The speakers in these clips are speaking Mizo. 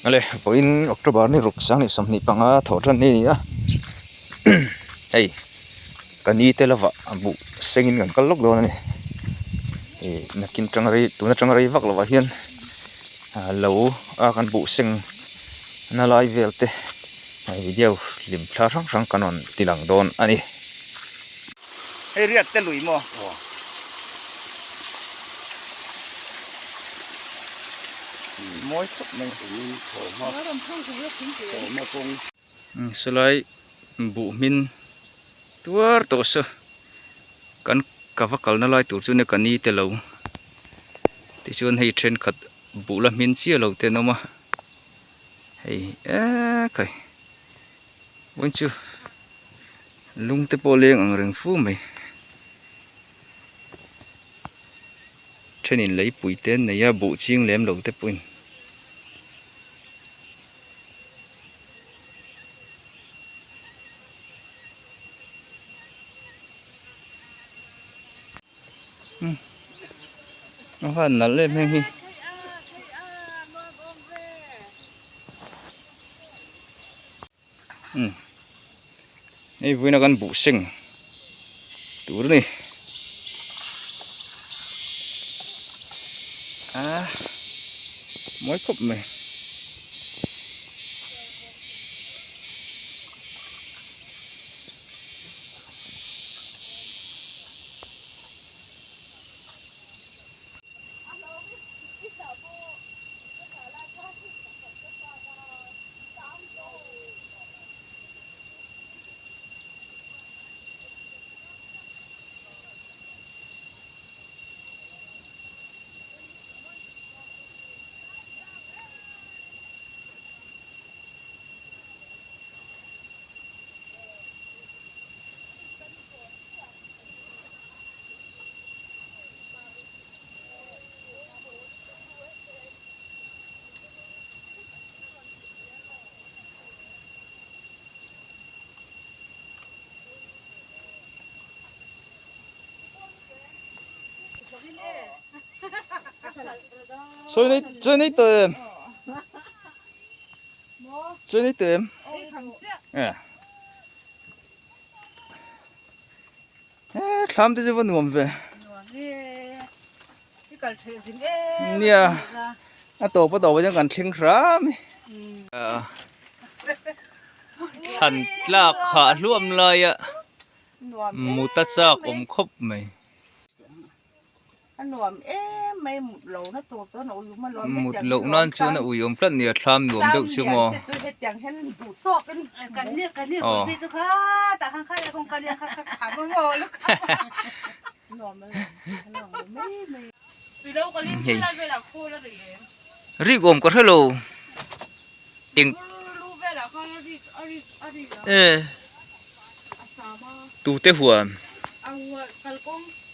Ale vawiin October ni ruk sang leh 25 thawh tan ni a ni a hei ka ni te lovah buh sengin kan kal lawk dawn a ni ih nakin tang rei tun atang rei vak lovah hian lo a kan buh seng na lai vel te video hlim thla hrang hrang kan rawn ti lang dawn a ni. Hei riat te lui maw? Mawi khawp mai. Sawlai buh hmin tuar tawh saw kan ka va kalna lai tur chu nia ka ni te lo tichuan hei thenkhat buh la hmin chiah lo te an awm a hei eee kai vawiin chu lung te pawh leng ang reng fu mai thenin leipui te an nei a buh ching lem lo te pawhin. A van nalh em heng hi. Hei vawiin a kan buh seng tur a ni. A mawi khawp mai. Sawi nei sawi nei tawh em sawi nei tawh em eh thlam te chu va nuam ve nia a tawp a tawp ah chuan kan thleng hram e thlan tlak hah hluam laia mut a chak awm khawp mai. Mut loh nan chuan a ui awm tlat nia thlam nuam deuh chu maw. Aw. Hei rik awm ka hrelo eng e tute huan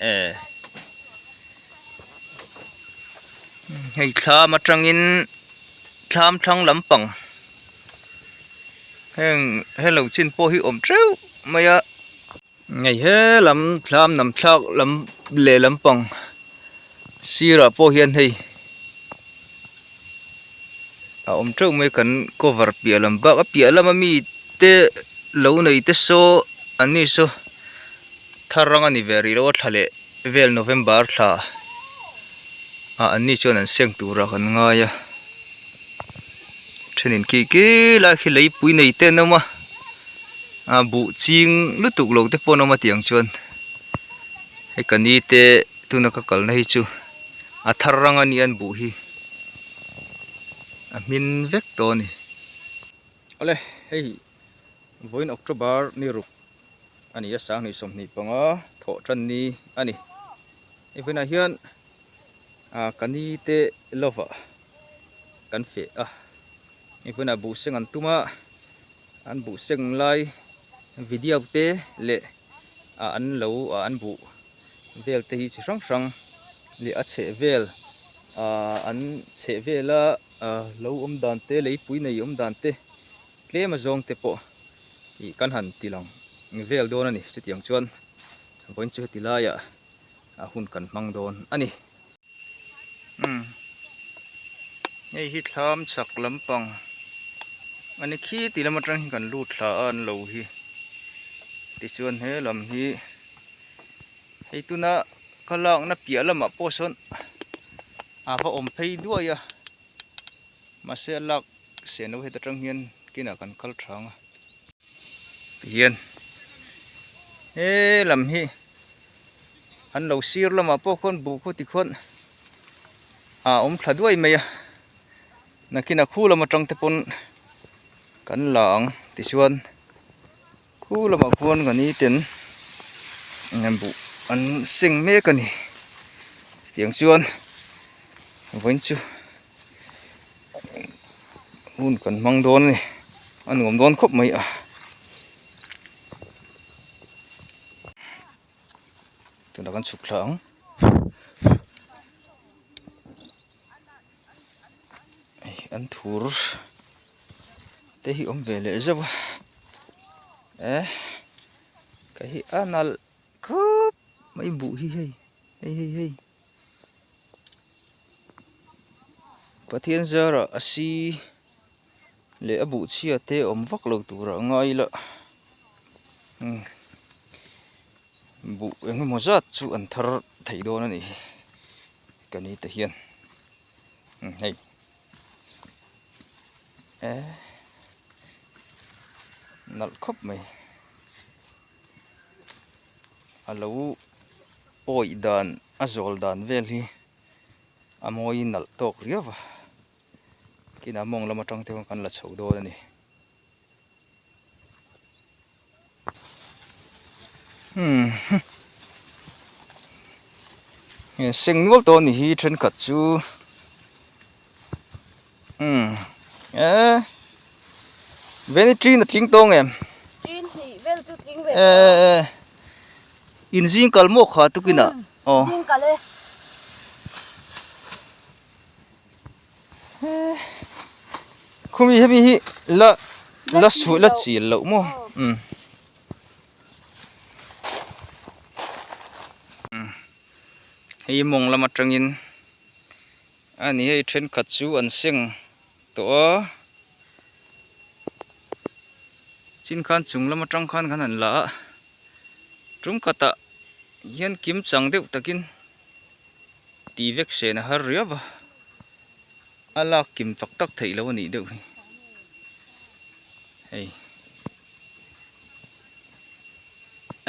e hei thlam atangin thlam thlang lampang heng helo chin pawh hi awm teuh mai a. Ngei he lam thlam nam thlak lam leh lampang sirah pawh hian hei a awm teuh mai kan cover piah lam bak a piah lama mi te lo nei te saw an ni saw thar rang a ni ve rih lo a thla leh vel November thla ah an ni chuan an seng turah kan ngai a thenin khi khi lai khi leipui nei te an awm a. A buh ching lutuk lo te pawh an awm a tiang chuan hei ka ni te tuna ka kalna hi chu a thar rang a nia an buh hi a hmin vek tawh a ni. Awle hei vawiin October ni ruk a ni a 2025 thawh tan ni a ni hei vawiinah hian ah ka ni te lova kan feh a hei vawiinah buh seng an tum a. An buh seng lai video te leh ah an lo ah an buh vel te hi chi hrang hrang leh a chheh vel ah an chheh vela ah lo awm dan te leipui nei awm dan te tlem a zawng te pawh ih kan han ti lang vel dawn a ni chutiang chuan vawiin chu heti laiah a hun kan hmang dawn a ni. Umm. Hei hi thlam chak lampang a ni khi tih lam atang hian kan lut thla a an lo hi tichuan he lam hi hei tuna ka lakna piah lamah pawh sawn a va awm phei duai a mahse a lak sen lo heta tang hian kinah kan kal thang a tihian he lam hi an lo sir lamah pawh khuan buh khu tikhuan a awm thla duai mai a nakin a khu lam atang te pawn kan la ang tichuan khu lamah khuan ka ni ten buh an seng mek a ni chutiang chuan vawiin chu hun kan hmang dawn a ni a nuam dawn khawp mai a. Tunah kan chhuk thla ang. Hei an thur te hi awm ve leh zeuh a eh ka hi a nalh khawp mai buh hi hei hei hei hei Pathian zarah a si leh a buh chhia te awm vak lo turah a ngai ila umm buh eng emaw zat chu an thar thei dawn a nih hi ka ni te hian umm hei eh nalh khawp mai a lo awih dan a zawl dan vel hi a mawi nalh tawk riau va. Kinah mawng lam atang te khan kan la chho dawn a ni. Hmm. Seng nual tawh ni hi thenkhat chu hmm eh veni ṭin a tling tawng em ṭin hnih vel chu tling ve eh in zing kal maw kha tukinah aw zing kal e Khumi hemi hi la la suh la chil loh maw umm hei mawng lam atangin a ni hei thenkhat chu an seng tawh a chin khan chung lam atang khan kan han la a tum khatah hian kim chang deuh takin. Tih vek sen a har riau va, a lak kim tak tak theih loh a nih deuh hi. Hei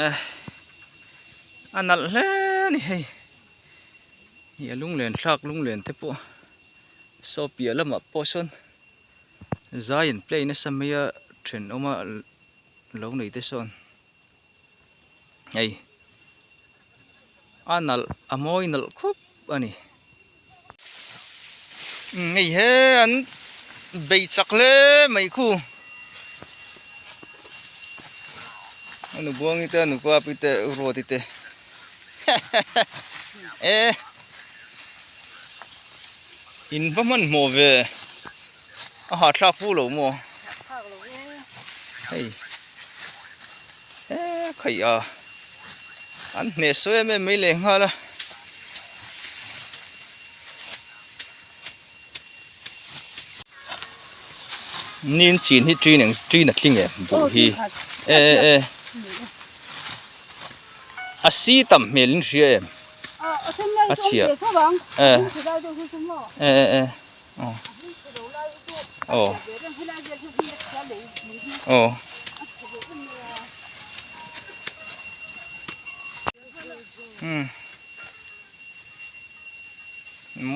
eh a nalh hle a ni hei, hei a lunglen thlak lunglen te pawh saw piah lamah pawh sawn zai an play nasa mai a thenawma lo nei te sawn. Hei a nalh a mawi nalh khawp a ni umm hei he an bei chak hle mai khu a nu buangi te a nu papi te u ruati te e in va hmanhmawh ve a hahthlak fu lo maw hei he khaih a an hneh sawi em em mai leh nghal a nin chin hi ṭin eng ṭin a tling em buh hi e e a si tam hmel in hria em a chhia e e e. Aw aw aw umm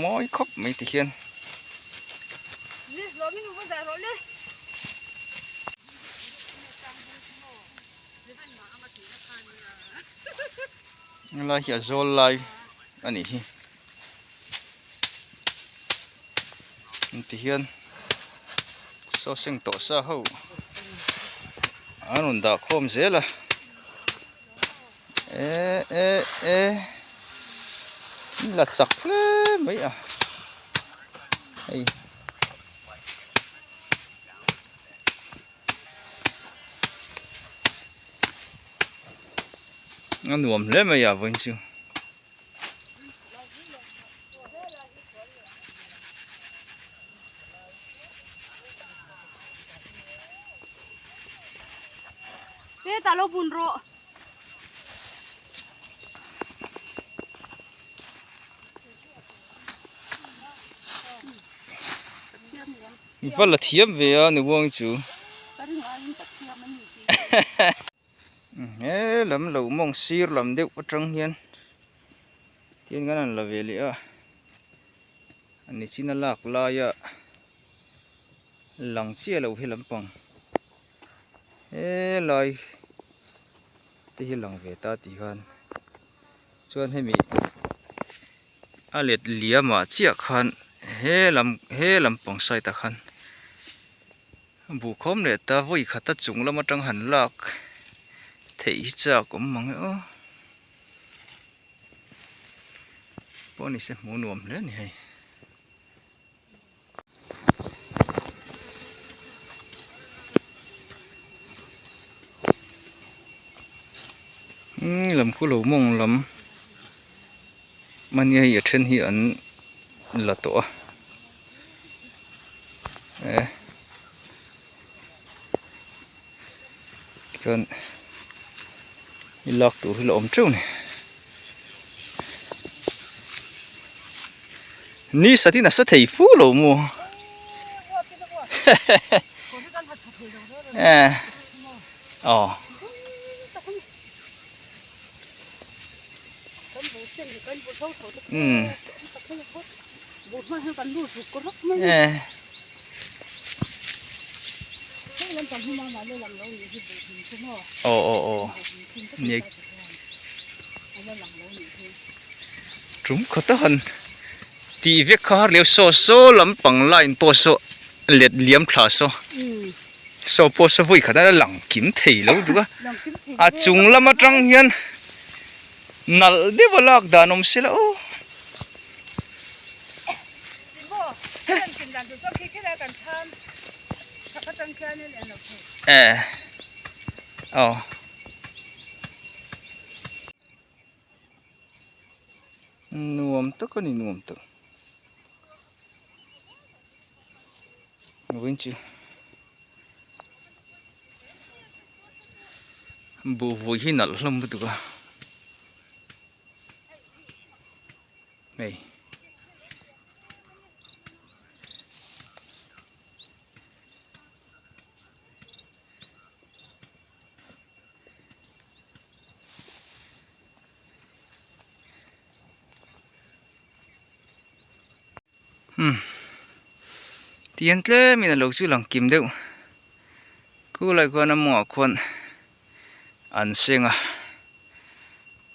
mawi khawp mai ti hian helai hi a zawl lai a nih hi. Ti hian saw seng tawh sa ho an rawn dah khawm zel a eh eh eh la chak hle mai a hei. A nuam hle mai a vawiin chu. Hetah lo bun rawh. I va la thiam ve a ni uang chu. He lam lo mawng sir lam deuh atang hian tian kan han la ve leh a ani chin a lak laia lang chiah lo hi lampang helai te hi lang ve ta tih khan chuan hemi a let liam ah chiah khan he lam he lampang side ah khan buh khawm leh ta vawi khat a chung lam atang han lak theih hi chak awm mang e aw pawh ni se hmuh nuam hle a ni hei. Umm lam khu lo mawng lam mahni hei a then hi an la tawh a eh tikhian i lak tur hi la awm teuh a ni. Ni satin a sa thei fu lo maw eh aw umm eh aw aw aw ni Tum khat a han tih vek kha har leh saw saw lampang line pawh saw let liam thla saw saw pawh saw vawi khat a lang kim thei lo duk a a chung lam atang hian nalh deuh a lak dan awm se la aw. Eh aw. Nuam tak a ni nuam tak vawiin chu buhvui hi nalh hlawm lutuk a hei. Umm tihian tlemin a lo chu lang kim deuh khulai khuan a mawngah khuan an seng a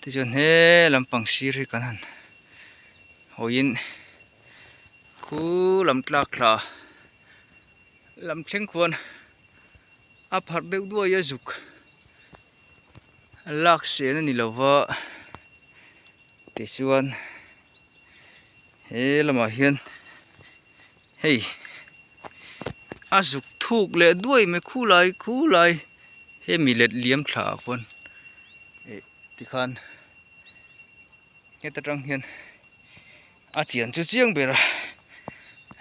tichuan he lampang sir hi kan han hawiin khu lam tlak thla lam thleng khuan a pharh deuh duai a zuk lak sen a ni lo va tichuan he lamah hian hei a zuk thuk leh duai mai khulai khulai hemi let liam thla ah khuan ih tikhan. Heta tang hian a chian chu chiang ber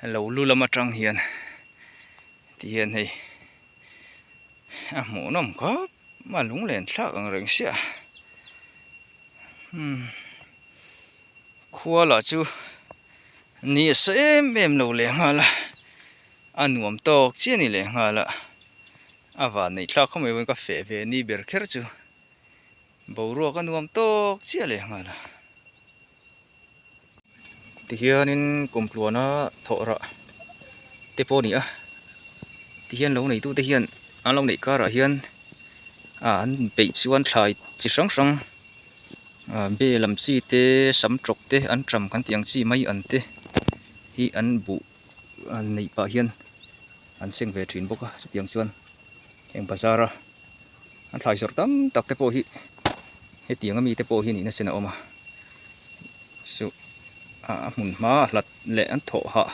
a lo lu lam atang hian ti hian hei a hmuhnawm khawp a lunglen thlak ang reng sia umm khua lah chu ni a sa em em lo leh nghal a a nuam tawk chiah a ni leh nghal a a van neih thlak khawp mai ka feh ve ni ber kher chu. Boruak a nuam tawk chiah leh nghal a. Tihianin kumtluana thawh rah te pawh a ni a. Tihian lo neitute hian an lo neih karah hian ah an peih chuan thlai chi hrang hrang ah bel lam chi te sam tawk te an ṭam kan tih ang chi mai an te hi an buh neih pah hian an seng ve ṭhin bawk a chutiang chuan heng bazar a. An thlai zawrh tam tak te pawh hi hetiang ami te pawh hi nihna chen a awm a chu a hmun hma a hlat leh an thawh hah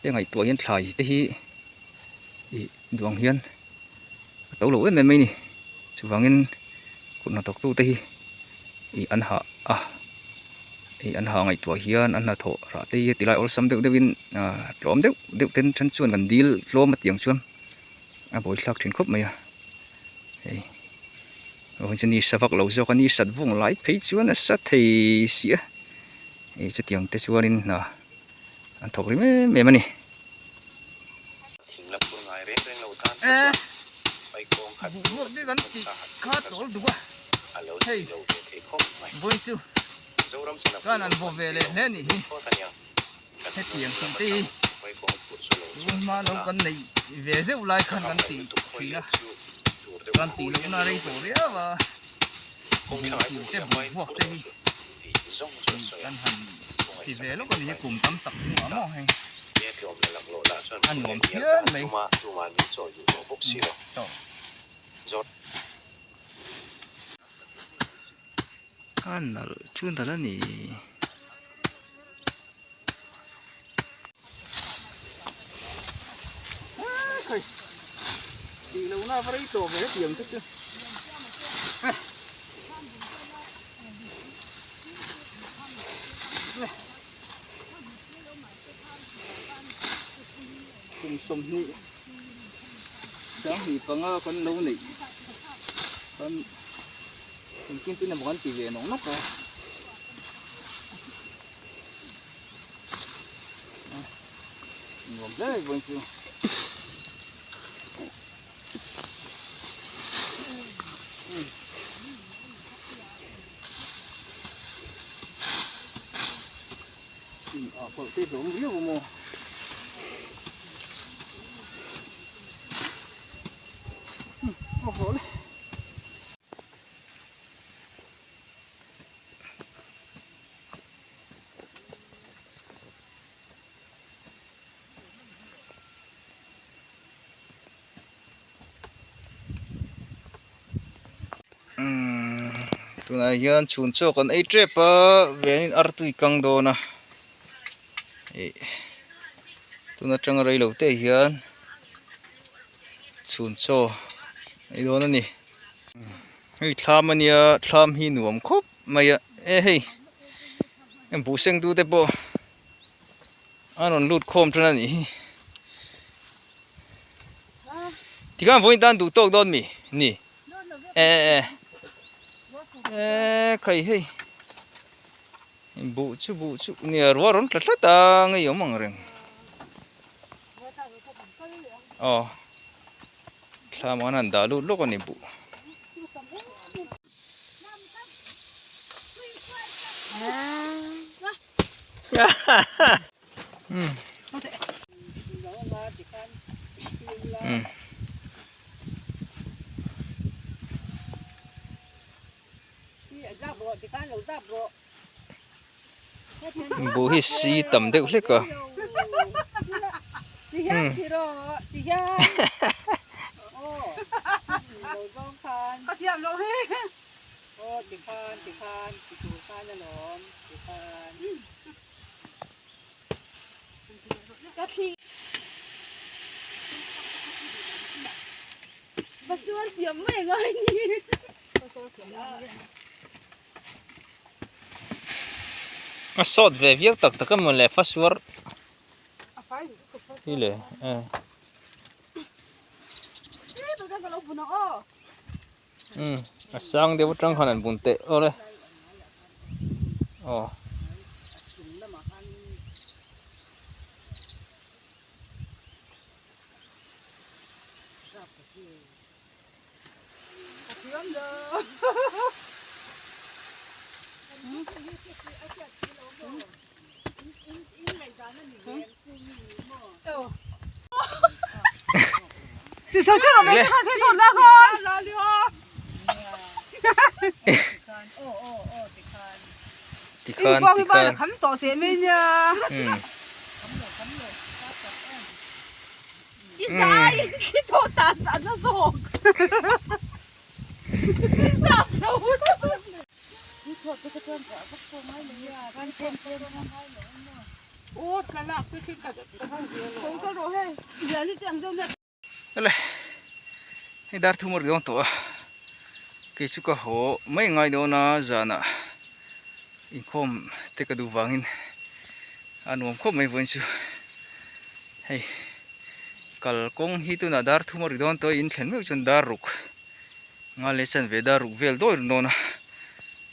te ngaihtuah hian thlai te hi ih duh ang hian a to lo em em mai a ni chuvangin kut hnathawk tu te hi ih an hah a ih an hah ngaihtuah hian an hnathawh rah te hi tilai awlsam deuh deuhin ah tlawm deuh deuh ten then chuan kan dil tlawm a tiang chuan. A buaithlak thin khawp mai a hei. Vawng chu ni sa vak lo zawk a ni sat vawng lai phei chuan a sa thei si a ih chutiang te chuanin hna an thawk rim em em a ni. Hetiang tih te hi tun hma lo kan neih ve zeuh lai khan kan ti thin a, kan tih lohna rei tawh riau a, buhchil te buhvuak te hi kan han ti ve lawk a ni hi kum tam tak hnungah maw hei a nuam phian mai. A nalh chu nalh a ni. Khai tih loh na va rei tawh ve hetiang te chu. Kum 25 35 kan lo neih kan engtin tin emaw kan ti ve nawk nawk a nuam hle mai vawiin chu. Ah pawh te hlawm viau a maw. Aw haw le. Tunah hian chhun chaw kan ei tep a venin artui kang dawn a ih tun atanga rei lo te hian chhun chaw ei dawn a ni hei thlam ania thlam hi nuam khawp mai a e hei buh seng tu te pawh a rawn lut khawm tan a nih hi tikhan vawiin tan duh tawk dawn mi ni e e e khai hei buh chu buh chu nia ruah rawn tla tlat a ngei awm ang reng aw thlam an han dah lut lawk a ni buh. Buh hi si tam deuh hlek a. A sawt ve viau tak tak emaw le fasuar hi le umm a sang deuh atang khan an bun teh awr e aw. Tikhan tikhan Ele hei dar thum a ri dawn tawh a kei chu ka haw mai ngai dawn a zanah inkhawm te ka duh vangin a nuam khawp mai vawiin chu hei kalkawng hi tunah dar thum a ri dawn tawh a in thlen meuh chuan dar ruk. Nga leh chanve dar ruk vel dawi run dawn a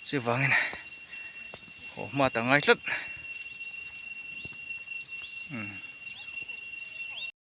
chuvangin haw hma ta ngai tlat. Umm.